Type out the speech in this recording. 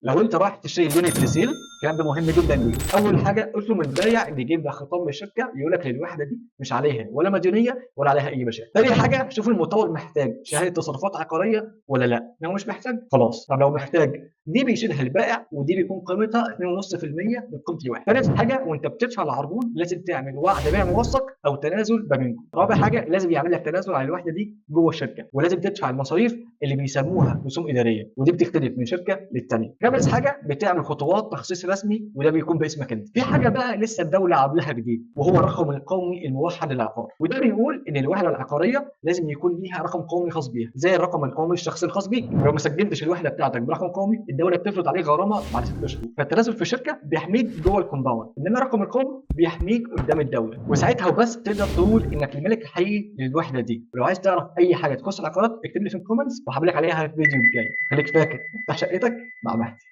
لو انت رايح تشتري unit resale، الكلام ده مهم جدا ليك. اول حاجة اطلب من البايع ان يجيب لك خطاب من الشركة يقول لك ان الوحدة دي مش عليها ولا مديونية ولا عليها اي مشاكل. تاني حاجة شوف المطور محتاج شهادة تصرفات عقارية ولا لا. لو مش محتاج خلاص. طب لو محتاج، دي بيشيلها البائع ودي بيكون قيمتها 2.5% من قيمة الوحده. ثالث حاجة وانت بتدفع العربون لازم تعمل وعد بيع موثق او تنازل ما بينكم. رابع حاجة لازم يعمل لك تنازل على الوحدة دي جوه الشركه، ولازم تدفع المصاريف اللي بيسموها رسوم ادارية، ودي بتختلف من شركة للثانيه. خامس حاجة بتعمل خطوات تخصيص رسمي، وده بيكون باسمك انت. في حاجة بقى لسه الدولة عاملاها جديد، وهو الرقم القومي الموحد للعقار، وده بيقول ان الوحدة العقارية لازم يكون ليها رقم قومي خاص بيها زي الرقم القومي الشخصي الخاص بيك. لو ما سجلتش الوحدة بتاعتك برقم قومي الدولة بتفرض عليك غرامة بعد 6 شهور. فالتنازل في الشركة بيحميك جوه ال compound، انما الرقم القومي بيحميك قدام الدوله، وساعتها وبس تقدر تقول انك الملك الحقيقي للوحدة دي. ولو عايز تعرف اي حاجة تخص العقارات اكتب لي في ال comments وهعمل لك عليها في الفيديو الجاي. خليك فاكر، افتح شقتك مع مهدي.